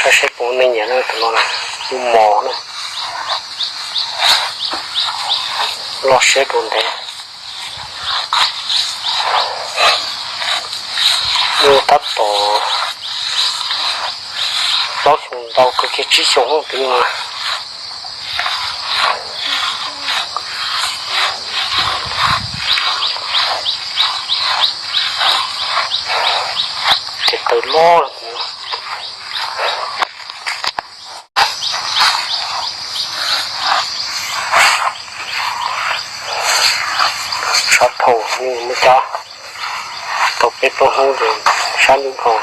Saib puas muaj neeg nyiam na, tus no na, lub mos na, loj siab dua ntev. Nyuj tab tom plaub xyoo ntau kawg kiag, tsib xyoo tus nyuj no. Tes taw loj. Sab thaum nws muaj cab tau peb plaub hnub ces sab ntuj dhau.